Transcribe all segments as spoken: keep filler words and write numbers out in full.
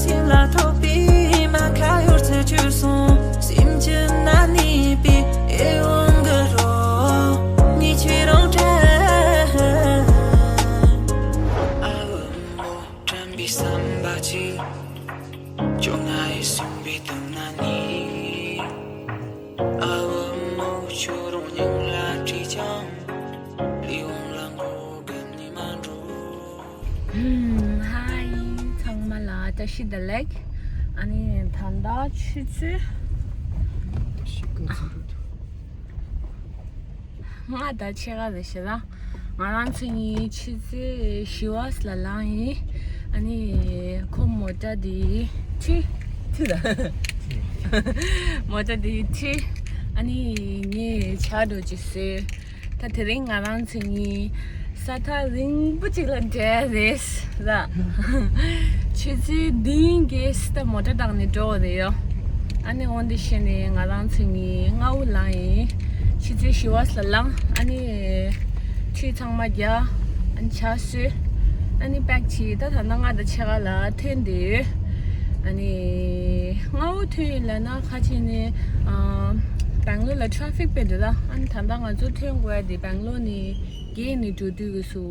སེམས་ལ་ཐོགས་པའི་མ་ཁ་ཡོར་ཚུལ་གྱུར་སོང་། སེམས་ཀྱི་ན་ནི་པའི་ཨེ་འོང་གི་རོ། ངས་ཁྱོད་རང་དྲན། ཨ་འོ་མོ་དྲན་པའི་བསམ་པ་ཅིག་ཅོ་ང་ཡི་སུན་པའི་དུང་ན་ནི། ཨ་འོ་མོ་ཁྱོད་རང་སྙིང་ལ་བྲིས་ཀྱང་ལས་འོང་ལ་མགོ་གི་ནི་མ་འགྲོ། ཧམ། ཧའི། ཚང་མ་ལ་བཀྲ་ཤིས་བདེ་ལེགས། ཨ་ནི་ད་ལྟ་ཆུ་ཚོད་ལྔ་དང་ཕྱེད་ཀ་རེད་ཤག་ལ། ང་རང་ཚོ་གཉིས་ཆུ་ཚོད་བཞི་པ་ལ་ལངས་ཡིན། ཨ་ནི་ཁོ་མོ་ཊ་དེ་ཁྲིད། ཁྲིད་ད། མོ་ཊ་དེ་ཁྲིད། ཨ་ནི་ངས་ཇ་འདྲ་ཅིག་བཟོས། ད་དེ་རིང་ང་རང་ཚོ་གཉིས་ས་ཐག་རིང་པོ་ཅིག་ལ་འགྲོ་ཡ་རེད་ལ། ཆུ་ཚོད་བདུན་གྱི་ད་མོ་ཊ་བཏང་ནས་འགྲོ་བ་རེད་ཡོ། ཨ་ནི་འོན་ཏེ་བྱས་ནས་ང་རང་ཚོ་གཉིས་སྔ་པོ་ལངས་ཡིན། ཆུ་ཚོད་བཞི་པ་ལ་ལངས། ཨ་ནི་ཁྲུས་ཚང་མ་རྒྱག་ཨ་ནི་ཇ་བཟོས། ཨ་ནི་པེག་བྱས། ད་ད་ལྟ་ལྔ་དང་ཕྱེད་ཀ་ལ་ཐོན་བསྡད་ཡོད། ཨ་ནི་སྔ་པོ་ཐོན་ཡིན་ལབ་ན་ཁ་ཆེ་ནས་ཨ་སྦེང་ལོར་ལ་ཊ་རེ་ཕིག་དཔེ་འདུག་ད། ཨ་ནི་ད་ལྟ་ང་ཚོ་ཐོན་དགོས་ཡ་དེ་སྦེང་ལོར་ནས་བརྒལ་ནས་འགྲོ་དུས་ཀྱི་སུ།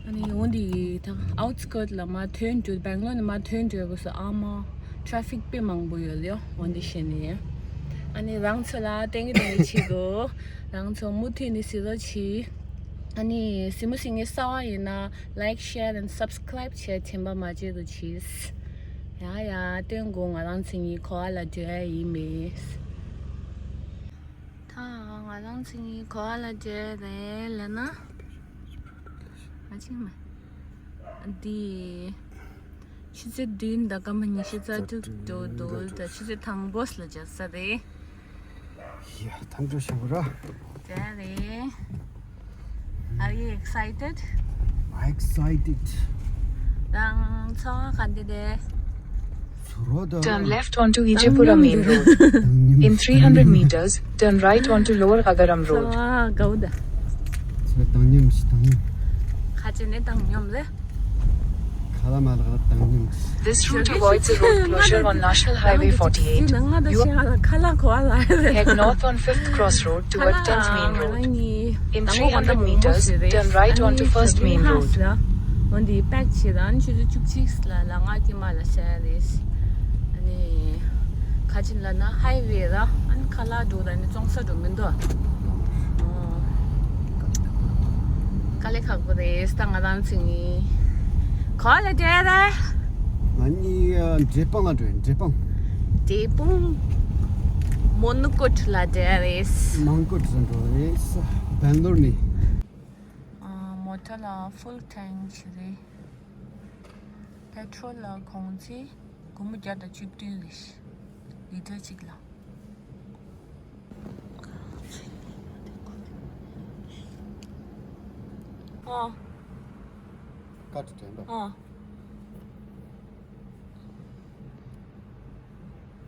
ཨ་ནི་འོན་ཏེ་ད་ཨའུཊ་སི་ཀར་ཊི་ལ་མར་ཐོན་འགྲོ། སྦེང་ལོར་ནས་མར་ཐོན་འགྲོ་དུས་སུ་ཨ་མ་ཊ་རེ་ཕིག་དཔེ་མང་པོ་ཡོད་ཡོ། འོན་ཏེ་བྱས་ནས་ཨ་ནི་རང་ཚོ་ལ་སྟོན་གི་སྟོན་གི་བྱེད་དགོས། རང་ཚོ་མུ་མཐུད་ནས་གཟིགས་རོགས་བྱེད། ཨ་ནི་གཟིགས་མོ་གཟིགས་མཁན་གསར་པ་ཡིན་ན་ལའིཀ་ཤེར་ཨེན་སབ་སི་ཀ་རའིབ་བྱེད་དྲན་པ་མ་བརྗེད་རོགས་བྱེད། ཡ་ཡ། སྟོན་དགོས། ང་རང་ཚོ་གཉིས་ག་པར་ལ་འགྲོ་ཡ་ཡིན་མིན། ད་ང་རང་ཚོ་གཉིས་ག་པར་ལ་འགྲོ་ཡ་རེད་ལབ་ན། ཨ་ཅེ་མ། འདི། ཆུ་ཚོད་བདུན་དང་སྐར་མ་ཉི་ཤུ་རྩ་དྲུག་འགྲོ་འདུག་ད་ཆུ་ཚོད་དང་པོ་ལ་འབྱོར་ས་རེད། ཡ། ཐམ་ཀྲ་ཤོག་ར། དེ་རེད། Are you excited? Excited. རང་ཚོ་ག་འདི་རེད། Turn left onto Ijapura main road. In three hundred meters, turn right onto Lower Agaram Road. ཚོ་གའུ་ད། ཚོ་བཏང་སྙོམས་ཤིག་བཏང་སྙོམས། ཁ་ཆེ་ནས་བཏང་སྙོམས་རེད། ཁ་ལ་མ་ལག་ལ་བཏང་སྙོམས། This route avoids a road closure on National Highway forty-eight. You are head north on Fifth Cross Road toward tenth Main Road. In three hundred meters, turn right onto First Main Road. འོན་ཏེ་པེག་བྱེད་དང་ཆུ་ཚོད་བཅུ་གཅིག་ལ་ལ་ང་ཀི་མ་ལ་ཤར་རེད། ཨ་ནི་ཁ་ཆེ་ལ་ན་ཧའི་ཝེ་ར། ཨ་ནི་ཁ་ལག་འགྲོ་དང་ནི་བཙོང་ས་འགྲོ་མི་འདུག་དཀའ་ལས་ཁག་པོ་རེད། ད་ང་རང་ཚོ་གཉིས་ག་པར་ལ་འགྲོ་ཡ་རེད། ང་གཉིས་འབྲས་སྤུངས་ལ་འགྲོ་ཡིན། འབྲས་སྤུངས། འབྲས་སྤུངས། མོན་གྷོ་ལ་འགྲོ་ཡ་རེད། མོན་གྷོ་ལ་འགྲོ་ཡ་རེད། སྦེང་ལོར་ནས། ཨ། མོ་ཊ་ལ་ཕུལ་ཊེང་བྱས་རེད། པེ་ཊྲོལ་ལ་གོང་ཚད་སྒོར་མོ་བརྒྱ་དང་བཅུ་བདུན་རེད། ལི་ཊར་གཅིག་ལ། ཨ། ཀ་ཏི་དྲན་པ། ཨ།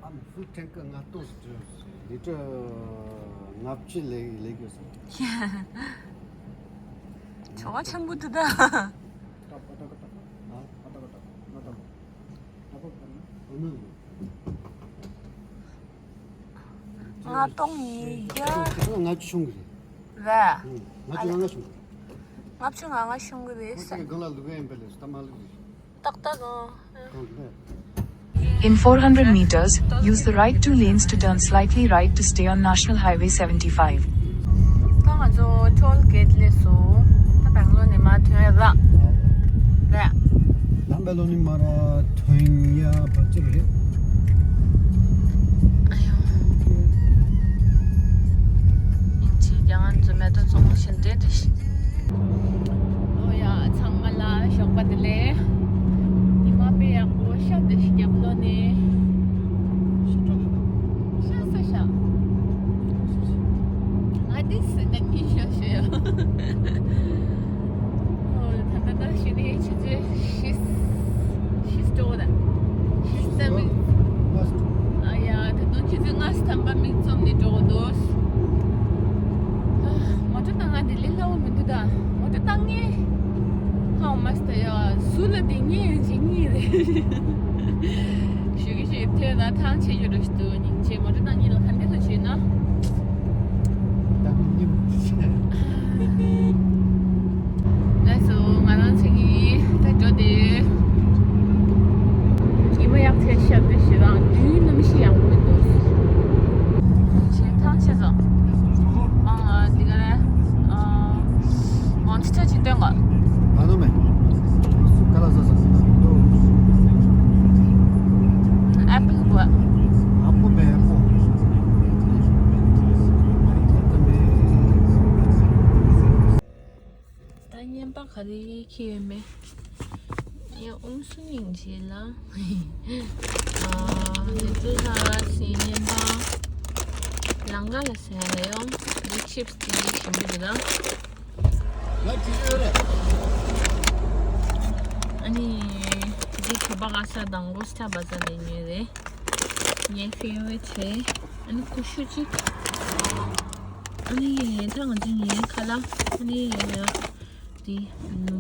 ཨ་མ་ཕུལ་ཊེང་ཀི་ལྔ་སྟོང་ཟེར། ལི་ཊར་ལྔ་བཅུ་ལས་ལས་དགོས་ཟེར། ཆོ་ག་ཆེན་པོ་འདུག་ད། ལྔ་སྟོང་ཉིས་བརྒྱ། ལྔ་བཅུ་ཤོང་གི་རེད། རེད། ལྔ་བཅུ་ང་ལྔ་ཤོང་གི་རེད། ལྔ་བཅུ་ང་ལྔ་ཤོང་གི་རེད། ཁོང་ཚོ་གང་ལ་ལུག་ཡིན་པ་ལས་སུ་ད་མ་ལུག་རེད། ཏག་ཏག་གང་། In four hundred meters, use the right two lanes to turn slightly right to stay on National Highway seventy-five. ད་ང་ཚོ་ཊོལ་གེ་ཊི་སླེབས་སོང་། ད་སྦེང་ལོར་ནས་མར་ཐོན་ཡ་ར། རེད། ད་སྦེང་ལོར་ནས་མར་ཐོན་ཡ་བ་ཅི་རེད། ཨ་ཡོ། ཨིན་ཇི་རྒྱ་ང་ཚོ་མེ་ཏོག་བཙོང་བཞིན་བསྡད་དེ། ཨོ་ཡ། ཚང་མ་ལ་ཞོགས་པ་བདེ་ལེགས། ཉི་མ་དཔེ་ཡག་པོ་ཤར་བསྡད་ཤག་རྒྱབ་ལོགས་ནས། ཤར་སོང་ཤག་ང་འདི་སུ་ད་གཉིད་ཤོར་ཤོར་ཡོད། ཨོ། ད་ལྟ་ད་ཞུ་ནས་ཆུ་ཚོད་བཞི། བཞི་འགྲོ་གི་རེད། བཞི་ཙམ་མིག་ཨ་ཡ། ད་དུང་ཆུ་ཚོད་ལྔ་ཙམ་པ་མིག་བཙུམ་ནས་འགྲོ་གི་འདུག་མོ་ཊ་བཏང་ང་དེ་ལས་སླ་བོ་མི་འདུག་ད་མོ་ཊ་བཏང་ངེས། ཧའོ་མ་སི་ད་ཡ། སུ་ལ་དེ་ངེས་ཡོད་ཅིག་ངེས་རེད། ཞུ་གི་ཞིག་ཐོས་ན་ཐང་ཆད་རྒྱུ་རེད་ཞུ་འདུག་སྙིང་རྗེ། མོ་ཊ་ནང་གཉིད་ལ་ག་འདྲ་ཐུག་བྱས་ན། ད་མི་གཉིད་མི་ཆད། ལགས་སོ། ང་རང་ཚོ་གཉིས་ད་འགྲོ་དེ། ཉི་མ་ཡག་ཚད་ཤར་དེ་ཞེ་དྲག་དུས་གནམ་གཤིས་ཡག་པོ་མི་འདུག་ཆེ་ཐང་ཆད་སོང་། ཨ་འདི་ག་རེད། ཨ་མོན་སི་ཊར་ཅིག་སྟོན་གོ། ཨ་ནོ་མེ། ཀ་ལ་ཟ་ཟ། ཨེ་པལ་གོ། ཨ་པོ་མེ་ཨ་པོ། ད་བརྙན་པ་ག་རེ་ཁྱེར་ཡོད་མེད། ཡ་ཨུམ་སུ་སྙིང་རྗེ་ལ། ཨ་དེ་ཚོ་ལ་སི་བརྙན་པ་ལང་ཀ་ལ་ཟེར་ཡ་ཡོང་། འདི་ཆིབ་སི་དེ་ཞིམ་པོ་འདུག་ད། ང་ཅི་ཡོད་རེད། ཨ་ནི་འདི་ཁ་པ་ག་ས་དང་གོ་སྟ་བ་ས་ནས་ཉོས་རེད། ངའི་ཕེ་ཝ་རི་ཊི་རེད། ཨ་ནི་ཀུ་ཤུ་གཅིག་ཨ་ནི་ད་ང་ཚོ་ངའི་ཁ་ལག་ཨ་ནི་འདི་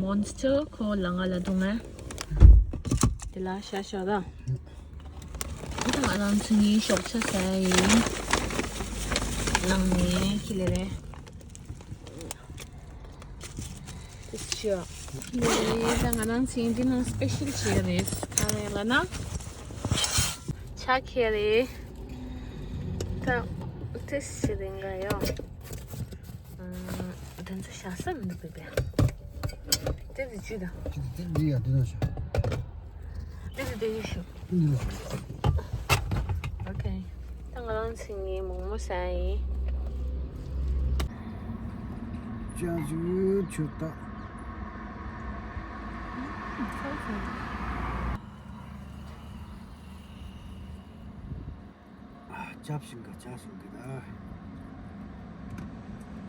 མོན་སི་ཊར་ཁོ་ལ་ང་ལ་འདུག་ངས། དེ་ལ་ཤ་ཤ་ར། ད་ང་རང་ཚོ་ངའི་ཞོགས་ཇ་ཟ་ཡ་ཡིན། ནང་ནས་ཁྱི་ལེ་རེད། དེ་ཅི་ཡ། ད་ང་རང་ཚོའི་འདི་ནང་སི་པེ་ཤལ་ཅི་ཡ་རེད། ག་རེ་ལབ་ན། ཇ་ཁེ་རེད། ད་ཏིས་ཅི་རེད་འགའ་ཡོ། ཨ་དེ་ཚོ་བཞག་ས་མི་འདུག་པས་པས། དེ་དེ་ཅི་ད། ཅི་དེ་འདི་ཡ་འདི་ནང་བཞག་དེ་དེ་དེ་ཡི་ཤོག་འདི་ནང་བཞག་ཨོ་ཁེ། ད་ང་རང་ཚོ་ངའི་མོག་མོག་ཟ་ཡིན། ཅ་ཅུ་ཆུ་ཏག་ཅབ་ཞིང་ག་ཅ་ཞིང་གི་ད།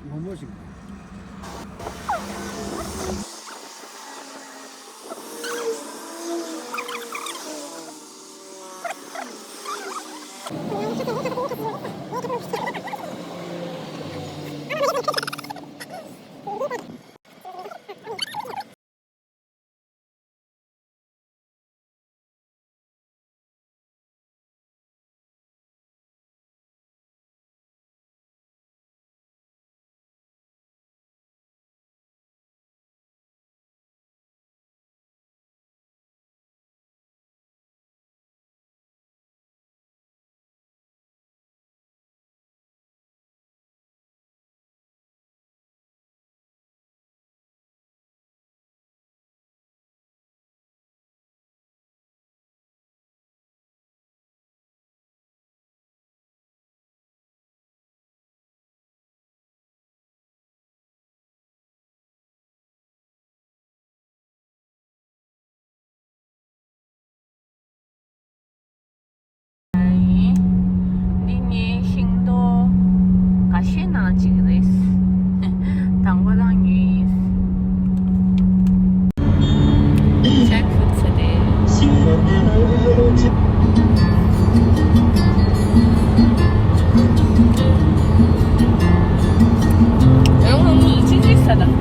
མོག་མོག་ཞིང་ག་འདི་ངའི་ཤིང་ཏོག་འགའ་ཤས་ནང་གཅིག་རེད། དང་པོ་རང་ཉོས་ཡིན། ཇེག་ཕུ་རུཊ་ཟེར་ཏེ། འོན་ཀྱང་མི་ཡིས་ཅི་ཅི་ཟ་དང་།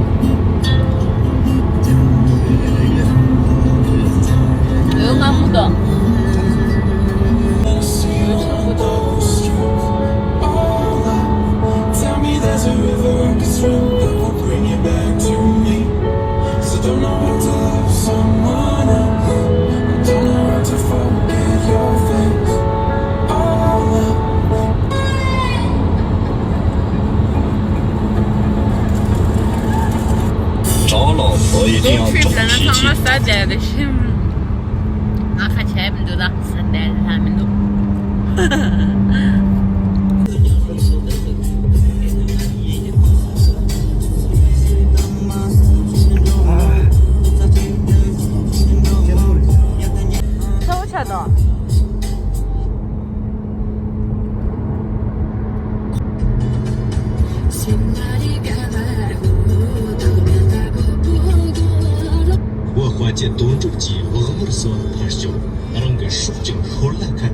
འོན་ཀྱང་མི་དང་། Tell me there's a river I could swim that will bring you back to me. So don't know how to love someone else. Don't know how to forget your face. Oh, love. Road trip ལབ་ན་ཚང་མ་ཟ་བསྡད་རེད་ཤི། ང་ཁ་བྱས་མི་འདུག་ད་ཟ་བསྡད་ལ་མི་འདུག་ཚ་བོ་ཆགས་འདུག་བོད་དཔལ་གྱི་དོན་གྲུབ་ཀྱིས་བག་མར་བཟོ་བ་ཕར་ཞོག་རང་གི་སྲོག་ཀྱང་ཤོར་ལ་ཁ།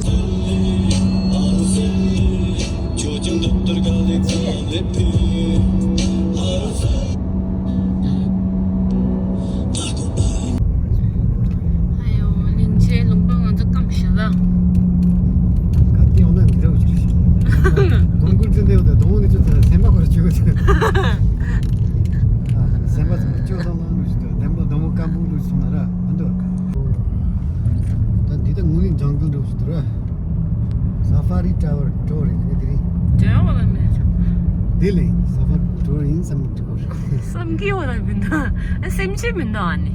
ཨ་ཡོ། གླིང་ཆེན་ལུང་པ་ང་ཚོ་སྐམ་ དེ་ལས་ས་ཕར་འགྲོ་ཡིན་བསམ་གྱི་འདུག་བསམ་གྱི་ཡོད་ལ་མི་འདུག་ཨ་སེམས་ཅན་མི་འདུག་ཨ་ནི།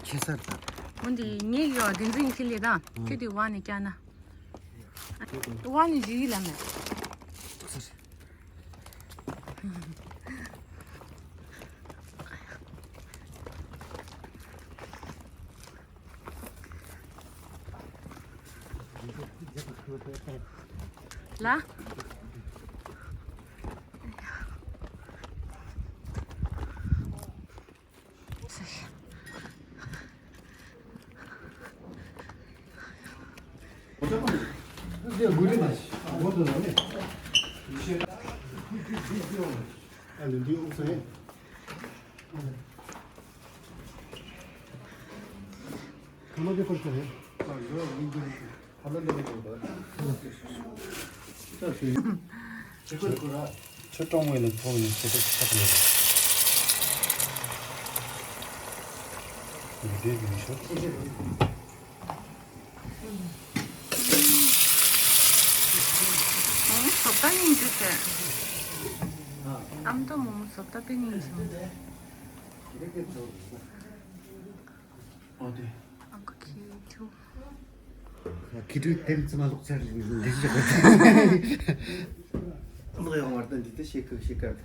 ཁྱད་མཚར་དང་། འོན་ཏེ་ངས་ཡོད་བདེན་རྫུན་ཁྱེར་ལས་དང་ཁྱེད་དེ་བ་ནས་བསྐྱལ་ན། བ་ནས་བཞི་ཡིས་ལ་མེད། ལ། ཆུ་གྲང་མོ་ཡིན་ན་ཐོག་ནས་ཆུ་ཚོད་ཆགས་ནས། འདི་ཡིན་ཤོག་མོ་མོ་བཟོ་ལྟ་སྙིང་རྗེ་ཟེར། ཨ་མདོ་མོ་མོ་བཟོ་ལྟ་དཔེ་སྙིང་རྗེ་མོ། ཨོ་དེ། ཨ་ཁུ་ཁྱི་ཁྱུ། ཁྱི་ཁྲོའི་ཏེམ་ཙི་མ་ལོག་ཚར་འདི་ཞིག་ལོག་ཡོང་བར་དུ་འདི་ལྟ་ཤེས་ཁུ་ཤེས་ཀར།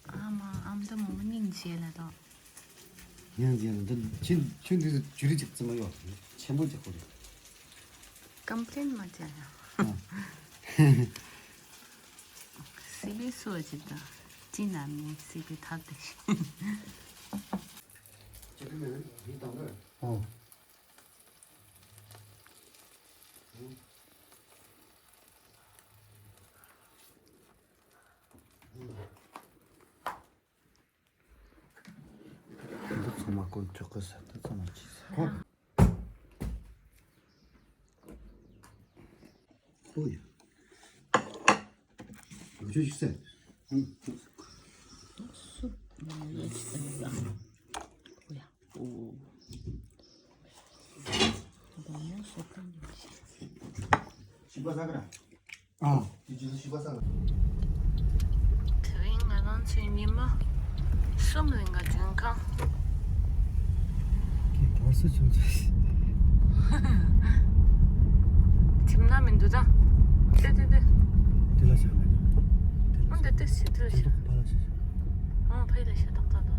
ཨ་མ་ཨ་མདོ་མོ་མོ་སྙིང་རྗེ་ལ་དོ། སྙིང་རྗེ་ལ་འདི་ཁྱི་ཁྱི་འདི་ཚོ་ཇུ་རི་ཅིག་ཙི་མ་ཡོད་ཆེན་པོ་ཅིག་ཁོ་རེད། ཀམ་པི་ལེན་མ་བྱ་ཡ། ཨ། སི་པི་སུ་བ་ཅིག་དང་ཅི་ན་མི་སི་པི་ཐབ་དེ་ཤི། ཨོ། འདི་ཚང་མ་དཀོན་མཆོག་གི་ས་ད་ཚང་མ་ཅིག་ས། ཧོ། ཨོ་ཡ། ང་ཚོ་ཞིག་ས། ཧུམ། སུ། ཨོ་ཡ། ཨོ། ཞིམ་པ་ཟ་གི་ར། ཨ། དེ་རྗེས་སུ་ཞིམ་པ་ཟ་གི་ར། དེ་རིང་ང་རང་ཚོའི་ཉི་མ་གསུམ་རིང་ག་བྱོན་ཁང་། ཁྱེད་བར་སུ་བྱུང་ཚེ། ཁྱིམ་ན་མི་འདུག་ད། དེ་དེ་དེ། དེ་ལ་བཞག་མེད། ཨོ་འདི་དེ་ཞིག་དེ་ལ་བཞག་ཕ་ལ་བཞག་ཨོ་ཕ་ཡི་ལ་བཞག་ཏག་ཏག་འདུག་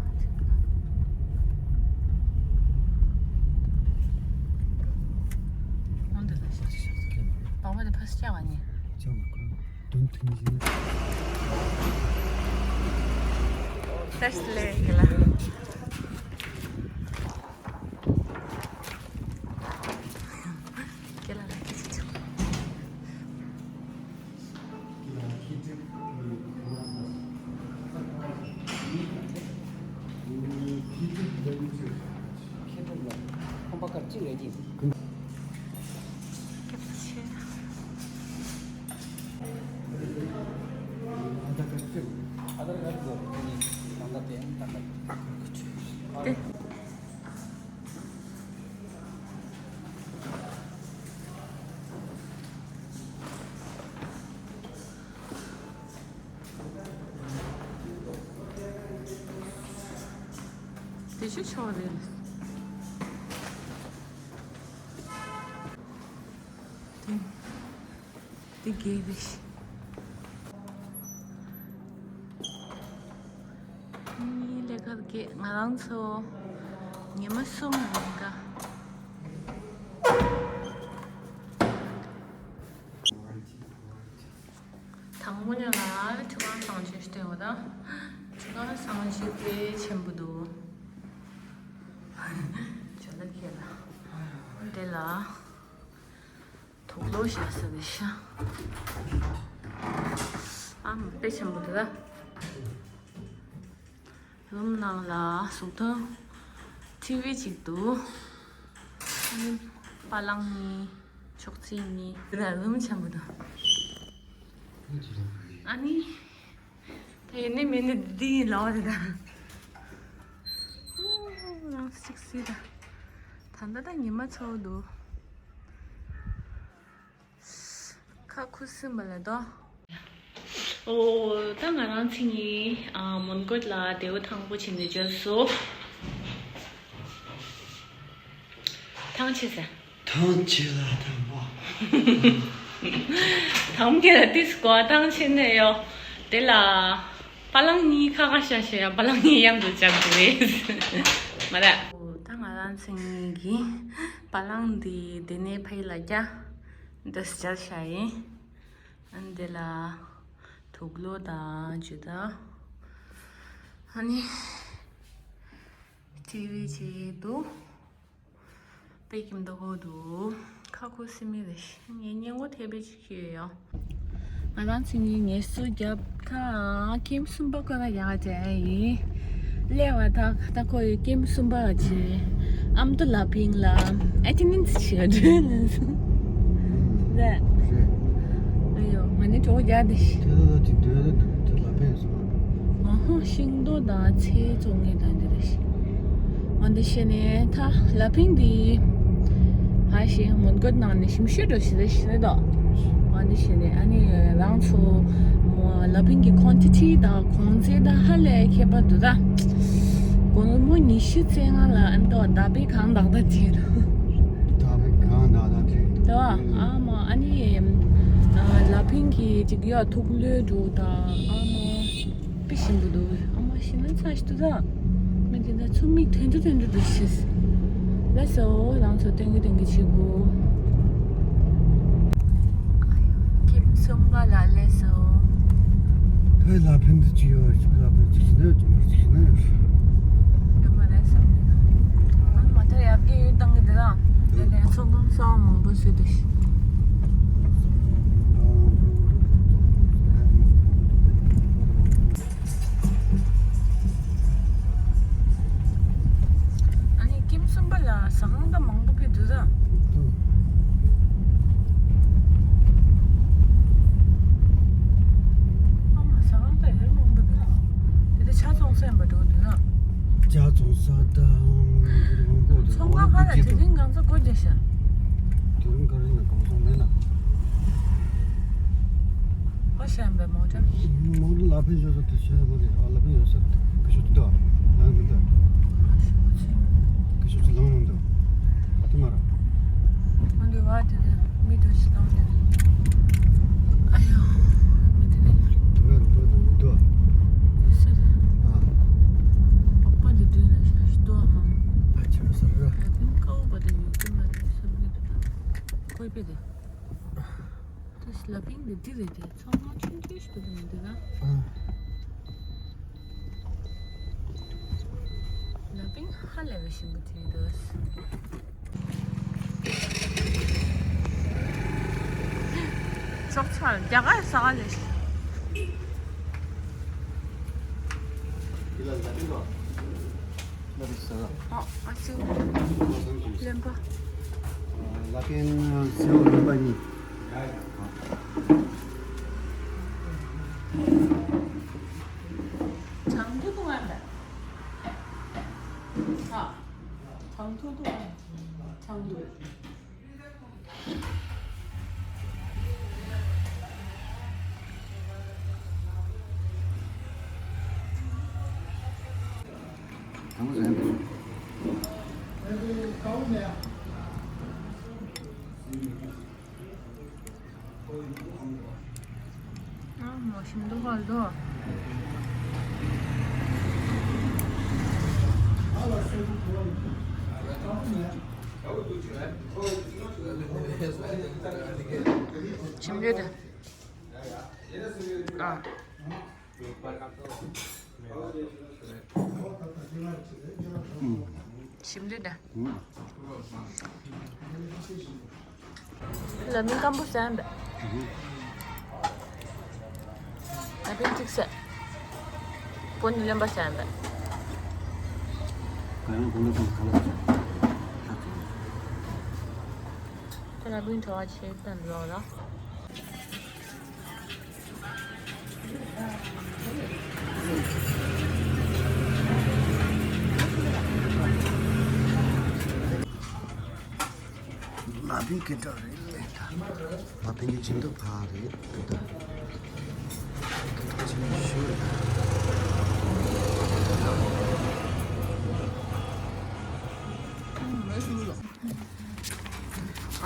ཨོ་འདི་ལ་བཞག་བཞག་བཞག་བག་མ་དེ་ཕ་སི་ཅག་བ་ནི། ཅག་མ་ཁོ། དོན་མཐུན་བཞིན། བཀྲ་ཤིས་བདེ་ལེགས་ལ། ཁྱེད་ལ་ལ་ཁྱེད་ཅི་ཆོག་ཁྱེད་ལ་ཁོང་པ་ཀར་གཅིག་རེད་ཅིང་། དེ་ཤུ་ཆོག་རེད། དེ་དེ་དགེ་བའི་ཤི། ངའི་ལས་ཀ་དགེ། ང་རང་ཚོ་ཉི་མ་གསུམ་ཡིན་ཀ། དང་པོ་ཉིད་ལ་ཆུ་སྒང་གསང་སྤྱོད་སྟོན་པ་དང་། ཆུ་སྒང་གསང་སྤྱོད་དཔེ་ཆེན་པོ་འདུག་ཇོ་ལ་ཁྱེད་ལ། དེ་ལ་དུག་ལོག་བཞག་ས་རེད་ཤག་ཨ་མ་དཔེ་ཆེན་པོ་འདུག་ད། རུམ་ནང་ལ་གཟུགས་མཐོང་ཊི་ཝི་གཅིག་འདུག་ཨ་ནི་པ་ལང་གཉིས། ཅོག་ཙེ་གཉིས། འདི་ལ་རུམ་ཆེན་པོ་འདུག་ཨ་ནི་དེ་ཡིན་ནི་མིན་ནི་འདི་ཡིན་ལོ་རེད་ད། ཨོ་རང་གཅིག་སྲིད་ད། ད་ལྟ་ད་ཉི་མ་ཚ་བོ་འདུག་ཁ་ཁུ་སིམ་པ་ལ་དོ། ཨོ། ད་ང་རང་ཚེ་གཉིས་ཨ་མོན་གྷོ་ལ་དེའུ་ཐང་པོ་བྱིན་ནས་འབྱོར་སོ། ཐང་ཆད་ཟེར། ཐང་ཆད་ལ་ཐང་པོ། ཐང་གི་ལ་ཏིས་ཀོ་ཐང་ཆད་ནས་ཡོ། དེ་ལ་པ་ལང་གཉིས་ཁ་ཁ་ཤ་ཤ་ཡ། པ་ལང་གཉིས་མཉམ་དུ་བཅར་དགོས་རེད། མ་རེད། ཨོ། ད་ང་རང་ཚེ་གཉིས་ཀྱི་པ་ལང་འདི་དེ་ནས་ཕ་ཡི་ལ་རྒྱ། འདི་སྦྱར་བྱ་ཡིན། ཨ་ནི་དེ་ལ་དུག་ལོག་དང་ཇི་ལྟར། ཨ་ནི་ཊི་ཝི་ཅིག་འདུག་དཔེ་ཀྱི་མདོག་འདུག་ཁ་ཁུ་སིམ་མེ་རེད། ངས་སྙན་ངོ་ཐེབས་པའི་ཅིག་ཤོད་ཡོང་། ང་རང་ཚེ་གཉིས་ངལ་གསོ་རྒྱབ་ཁ་ཁྱིམ་གསུམ་པ་ཀོ་ལ་ཡག་བྱས་ཡིན། སླེབས་པ་ད་ད་ཁོ་ཡི་ཁྱིམ་གསུམ་པ་བྱས། ཨ་མདོ་ལ་ཕིང་ལ་ཨེ་ཊེན་ཌེན་སི་བྱེད་ག་འགྲོ་ལ་སོང་། རེད། ཨ་ཡོ། ང་ནི་གྲོགས་རྒྱག་དེ་ཤི། དེ་ལ་ཅིག་འདོད་ལ་འདུག་དེ་ལ་ཕན་སོང་། ཨ་ཧོ། ཤིང་ཏོག་དང་ཚལ་བཙོང་ངེས་དང་འདི་རེད་ཤི། འོན་ཏེ་བཤད་ནས་ད་ལ་ཕིང་འདི། ཧ་ཤི་མོན་གྷོ་ནང་ནས་ཞིམ་ཤོས་འགྲོ་ཤི་རེད་ཤི་རེད་དོ། འོན་ཏེ་བཤད་ནས་ཨ་ནི་རང་ཚོ་མོ་ལ་ཕིང་གི་ཁོན་ཊི་ཊི་དང་གོང་ཚད་དང་ཧ་ལས་ཁྱད་པར་འདུག་ད། སྒོར་མོ་ཉི་ཤུ་རྩ་ལྔ་ལ་ཨ་མདོ་ད་པའི་གང་དག་ད་དེ་རུ། ད་པའི་གང་དག་ད་དེ། དོ། ཨ་མ་ཨ་ནི་ལ་ཕིང་གི་ཅིག་ཡོད་ཐུག་ལོས་འགྲོ་ད་ཨ་མ། དཔེ་ཞིམ་པོ་འདུག་ཨ་མ་ཤི་ན་ཚ་ཞིག་འདུག་ད། མི་དེ་འདྲ་ཚུར་མིག་ཐོན་དུ་ཐོན་དུ་འདུག་ཤིས། ལགས་སོ། རང་ཚོ་སྟོན་གི་སྟོན་གི་བྱེད་དགོས། ཁྱིམ་གསུམ་པ་ལ་སླེབས་སོ། ད་ལ་ཕན་དུ་ཅི་ཡོད་ཅི་ལ་ཕན་ཅི་ཞིག་ན་ཅི་མ་ཅི་ཞིག་ན་ཡོད། ཡོད་མ་རེད་བསམ་གི་འདུག་ཨ་མ་ད་ཡར་རྒྱས་ཡོད་བཏང་གི་འདུག་ད། དེ་ནས་ཚོགས་འདུ་གསར་པ་མང་པོ་བཟོས་འདུག་ཨ་ནི་ཁྱིམ་གསུམ་པ་ལ་ཟ་ཁང་ད་མང་པོ་ཕེབས་འདུག་ད། ཨ་མ་ཟ་ཁང་ད་ཡོད་མང་པོ་འདུག་དེ་ད་ཇ་བཙོང་ས་ཡིན་པ་འགྲོ་འདུག་ན། ཇ་བཙོང་ས་ད་མང་པོ་འདུག་ཚོང་ཁང་ཁ་ལ་དེ་རིང་གང་ཚ་སྒོ་རྒྱག་ཤག་དེ་རིང་ག་རེ་ན་གང་སོང་མེད་ན། ཨོ་ཤ་ཡང་པའི་མོ་ཊ། མོ་ཊ་ལ་ཕན་ཡོད་ས་དེ་ཤ་མ་རེད། ཨ་ལ་ཕན་ཡོད་ས་དེ་ཀི་ཤུ་ཏི་ཏོ་ལང་མི་འདུག་ཀི་ཤུ་ཏི་ལང་མི་འདུག་དེ་མ་ར། ཨ་འདི་བ་དེ་ནས་མི་དུ་ཞིག་ལང་དེ་ནས། ཨ་ཡོ། མི་དེ་ནས། དུ་བ་དུ་དུ་དུ། ཨ། པགས་པ་དེ་དུས་ན་ཤ་ཞིག་ཏོ་ཨ། ཨ་ཆུ་ས་ར། ཨ་ཁུང་ཀའོ་པ་དེ་ཡུག་དེ་མ་དེ་ས་མི་དུ་ན། ཁོས་པེ་དེ། ཏུས་ ལ་ཕིང་འདི་འདི་རེད་དེ། ཚོང་ཁང་ཆུང་ཆུང་ཞིག་འདུག་འདི་ལ། ཨ། ལ་ཕིང་ཧ་ལས་པའི་ཞིམ་པོ་དེ་འདུག་ཅོག་ཙེ་རྒྱ་གར་ས་ག་ལས། འདི་ལ་ལ་ཕིང་ལོ། ལ་ཕིང་ཟེར་བ། ཨ། ཨ་སེའུ་རློན་པ། ལ་ཕིང་སེའུ་རློན་པ་གཉིས། ཨ། ཨ། ཐང་ཐུང་ཐུང་། ཨ་མ་ཞིམ་འདུག་ག་ལོ། ཞིམ་རེད་དེ། ཨ། ཞིམ་རེད་དེ། ལ་མིན་སྐམ་པོ་ཟ་ཡང་བས། ལ་ཕིང་གཅིག་ཟ། པོ་ནི་རློན་པ་ཟ་ཡང་བས། ཁོ་རང་ཁོང་ཁྲོ་ཁོང་ཁ་ལག་ཟ། ཁོ་ལ་ཕིང་བྲོ་བ་ཆེ་བསྟན་ལོག་ལ། ལ་ཕིང་གི་འདྲ་རེད་ལེ་ད། ལ་ཕིང་གི་ཅིན་ཏོ་ཕ་རེད་ད། ཅིན་ཤུ་རེད་ད།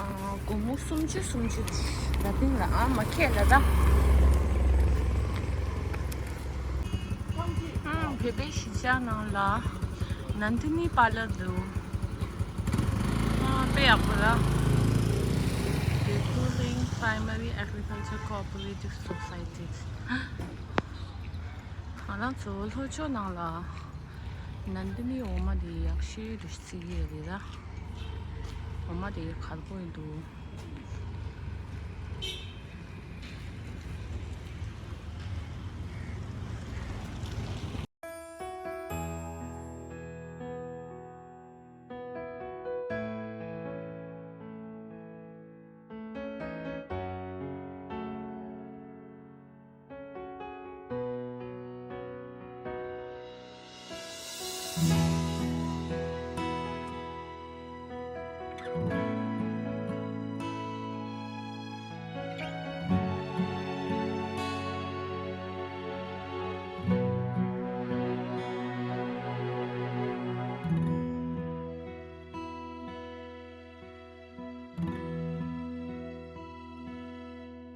ཨ། སྒོར་མོ་སུམ་ཅུ་སུམ་ཅུ། ལ་ཕིང་ལ་ཨ་མ་ཁས་ལ་ད། ཨ། བོད་པའི་གཞིས་ཆགས་ནང་ལ་ནན་ཏི་ནི་པཱ་ལར་འདུག་ཨ། དཔེ་ཡག་པོ་ར། Dekulin Primary Agriculture Cooperative Society། ང་རང་ཚོ་ལྷོ་ཕྱོགས་ནང་ལ་ནན་ཏི་ནི་འོ་མ་དེ་ཡག་ཤོས་རུ་བརྩི་གི་ཡོད་རེད་ལ། འོ་མ་དེ་གར་པོ་ཡིན་འདུག་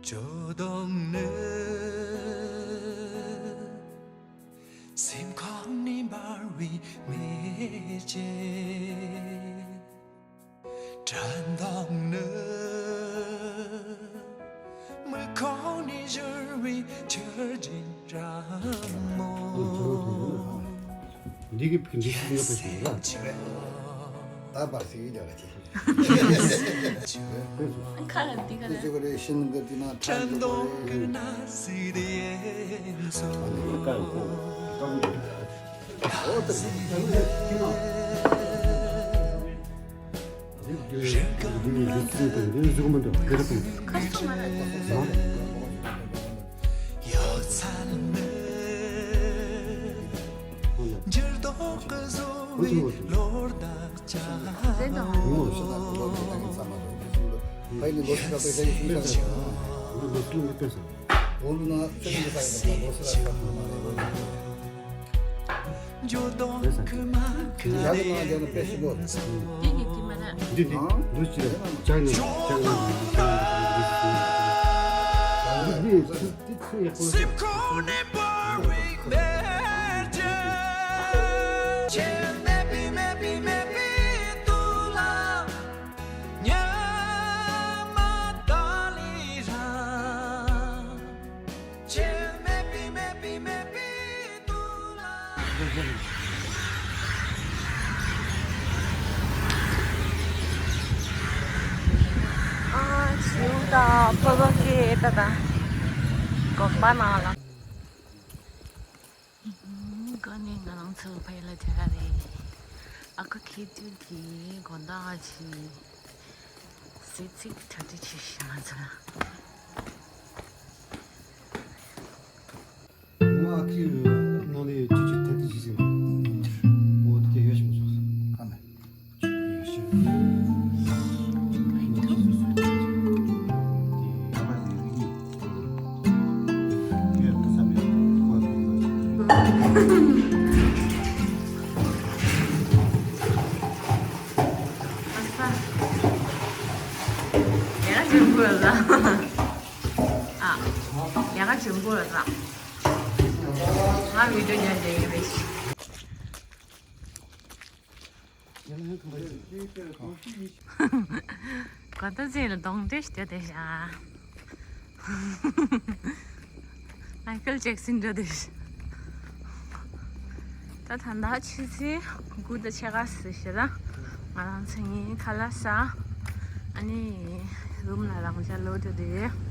ཇོ་དོང་ནི་སེམས་ཁོང་ནས་འབར་བའི་མེ་ལྕེ། དྲན་དང་ནི་མིག་ཁོང་ནས་བཞུར་བའི་ཆུ་སྲིན་ར་མོ། འདི་གི་འདི་ཞིག་ཡོད་པ་ཞིག་ལ། ད་པར་ཞིག་ཡོད་ཀྱང་ར་ཅི། ཁ་ལ་འདི་ག་ལ། ཅི་ག་རེ་ཤིན་གི་འདི་ན་ཁྲ་འདི་ག་རེ། འདི་གི་དེ་མ་རེད། འདི་འདི་འདི་ཅི་ཅ་ནི་ཅ་ནི་འདི་འདི་འདི་འདི་ཚེ་ཡག་པོ། ཁོ་ཚོ་ཁྱེད་ལྟ་དང་། དགོན་པ་ནང་ལ། ཀ་ནས་ང་རང་ཚོ་ཕ་ཡུལ་ལ་བཅར་རེད། ཨ་ཁུ་ཁྱེད་ཚོ་གི་དགོན་བདག་ཅིག་གསོལ་ཚིགས་གྲ་སྒྲིག་བྱེད་ཤག་ང་ཚོ་ལ། ང་ཁྱེད་ནང་ལས་ཅི་ཅི་ཐད་དེ་ཞིག་ཟིན། འོ་དེ་ཡོད་ཞིག་མི་ཚོགས། ཨ་མ། ཡ་ག་ཆེན་པོ་ལ་ཟ། ཨ། ཡ་ག་ཆེན་པོ་ལ་ཟ། ང་བི་ཌིའོ་རྒྱག་རྒྱག་ཡིན་པས། ག་ད་ཅི་ལ་གདོང་འདྲེ་ཞིག་བསྡད་བསྡད་ཤག་མའི་ཁལ་ཇེག་སིན་འདྲ་འདུག་ད་ད་ལྟ་ཆུ་ཚོད་དགུ་དང་ཕྱེད་ཀ་ཟིན་ཤག་ད་ང་རང་ཚོ་གཉིས་ཁ་ལག་ཟ། ཨ་ནི་རུམ་ལ་རང་འཇགས་ལོག་འགྲོ་དུས།